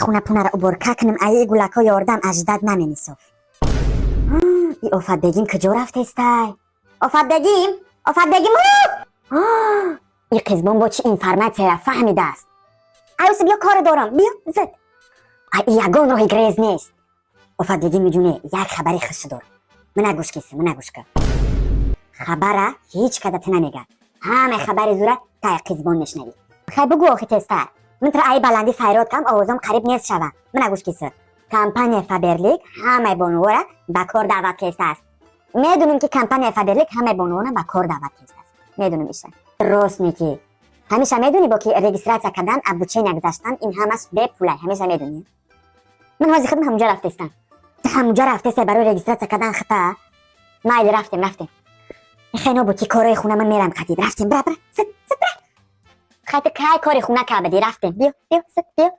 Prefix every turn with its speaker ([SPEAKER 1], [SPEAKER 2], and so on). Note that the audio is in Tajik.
[SPEAKER 1] Хона пунара уборка кунам, аи гулако ёрдам аждад наменисоф. И Офатбегим куҷо рафтестай? Офатбегим, Офатбегим! И қизбон бо чӣ информатсияра фаҳмидааст? Аюси, биё, коре дорам, биё зид. Ай, ягон роҳи грез нест. Офатбегим, миҷуне, як хабари хуш дорам. Мана, гӯш киси, мана, гӯш кар. Хабара ҳеҷ када ту намегӯяд. Ҳамаи хабари зура тай қизбон мешнавӣ. Хай, бугӯ охи, тезтар. Ман тра ай баландӣ файрод кам, овозам қариб нест шава. Мана, гӯш киси. Компания Фаберлик ҳамаи бонувора ба кор даъват кестааст. Медунем, ки компания Фаберлик ҳамаи бонувона ба кор даъват кестааст. Медунем иша. Рост неки. Ҳамеша медунӣ, бо ки регистрация кардан, обучения гузаштан, ин ҳамаш бепулай. Ҳамеша медунӣ. Ман ҳозир худам ҳамунҷа рафтестам. Ту ҳамунҷа рафтестай барои регистрация кардан хита? Майли, рафтем, рафтем. Хай, нобуд, ки корои хуна ман мерам қатид. Рафтем, бра, бра, сит, сит, бра. Хай, ту кай кори хуна кардадӣ? Рафтем, биё, биё, сит, биё.